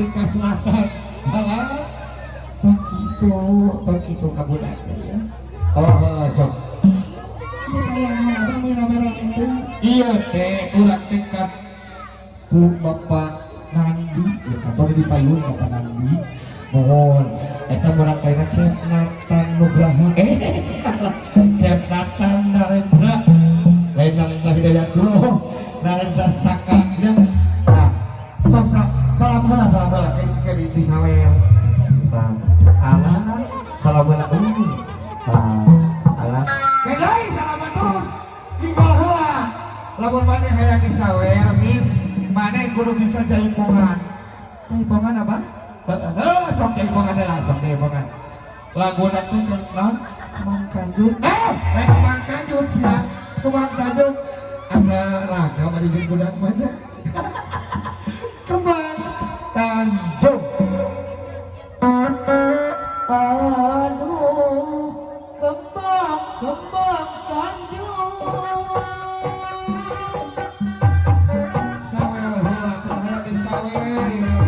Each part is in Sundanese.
Afrika Selatan. Alah, tong kitu, tong kitu ka budak teh ya. Oh, sok. Ieu kayak naon, Abah, mun rame-rame teh? Iya teh, urang teh kan Ku Bapak Nandi ya, kantor di payun Bapak Nandi. Mohon eta murang kaina Cep Nathan Nugraha, Cep Nathan Narendra, lain Narendra Hidayatullah, Narendra Saka ya. Nah, sok salam heula, salam heula kayak di sawer. Nah, alah, salam heula euy. Nah, alah, kedai salaman terus tinggal heula. Lamun maneh hayang disawer, min maneh kudu bisa jaipongan. Jaipongan apa? Heeh, sok jaipongan heula, sok jaipongan. Laguna teh naon? Kembang Tanjung. Eh, lain Kembang Tanjung sia, Kembang Tanjung asa raga bari jeung budak mah teh. Kembang Tanjung. Aduh, kembang, kembang Tanjung. Sawer heula teh, hayang disawer ya.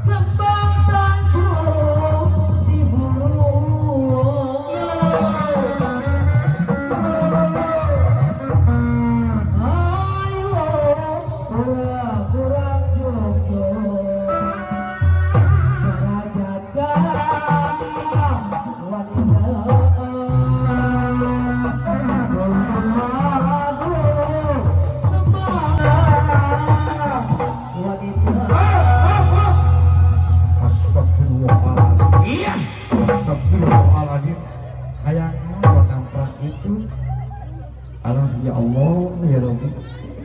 Kembang Tanjung di hulu. Ayo, kurang-kurang jogjo. Para jaga wanita. Aduh, kembang wanita. Astagfirullahaladzim. Iya. Astagfirullahaladzim. Hayang naon namprak itu? Alah, ya Allah, ya Rabbi.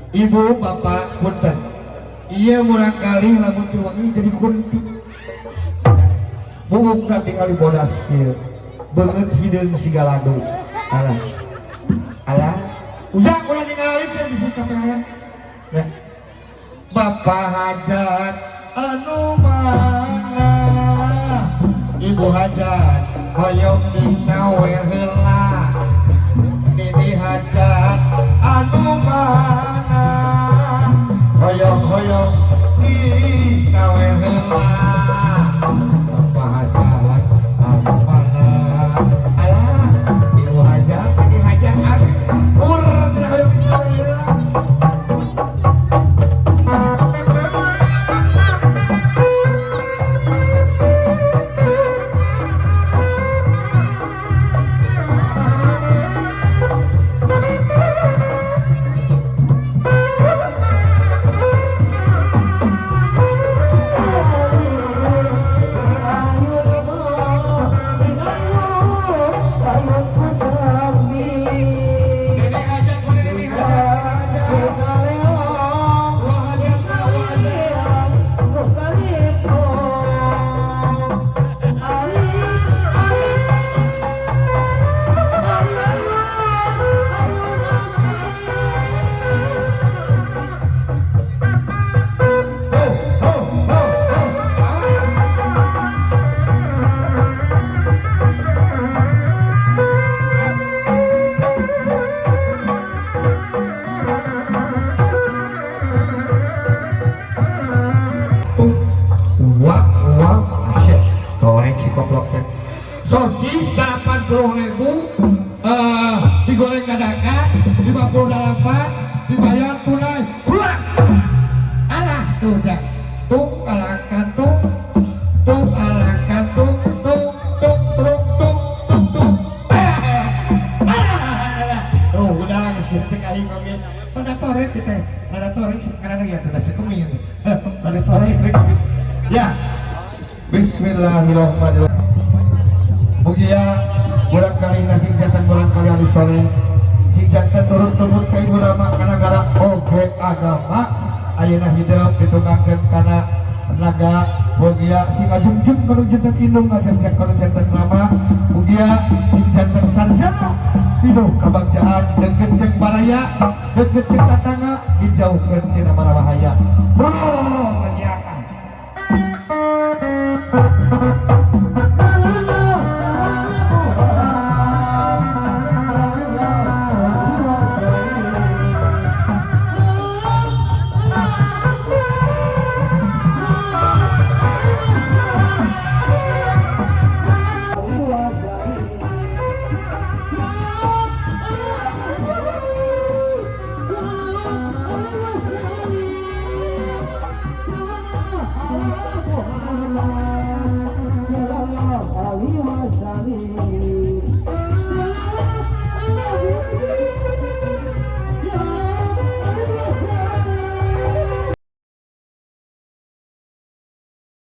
Ibu bapak, punten. Iya, murang kali lamun teu wangi jadi kunti. Buuk tinggali bodas kieu. Beungeut hideung siga ladu. Alah. Alah. Ujang ulah ningalikeun bisi kapelen. Ya. Bapak hajat anu mana? Ibu hajat hoyong disawer heula. Nini hajat anu mana? Hoyong-hoyong disawer heula. Bapak hajat anu mana? Alah, ibu hajat, ini hajat anu. Ur cenah hoyong disawer heula. Nini hajat, nini hajat, nini hajat. Wah, hajat, wah, hajat. Ho, ho, ho, ho. Wah, wah, asyik. Torek si koplok teh. Sosis 80 ribu, digoreng dadakan 58, dibayar tunai. Wah. Alah tuh dah. Tung alah kantung, tung alah kantung, tung tung tung tung tung tung. Alah, alah. Tuh udah sih teh aing oge. Pada torek kita, pada torek sekarang lagi ada sekemin. Pada torek. Ya. Bismillahirrahmanirrahim. Mugia murang kali sing janten murang kali ahli soleh. Sing janten turun turun ka ibu rama kana negara oge agama. Ayeuna hidup ditungangkeun kana naga. Mugia sing ngajungjung kanu janten indung, ngajungjung kanu janten rama. Mugia sing janten sarjana hidup kabagjaan, deket jeung baraya, deket jeung tatangga, dijauhkeun tina mara bahaya. Bro, nyakan. Muhammad.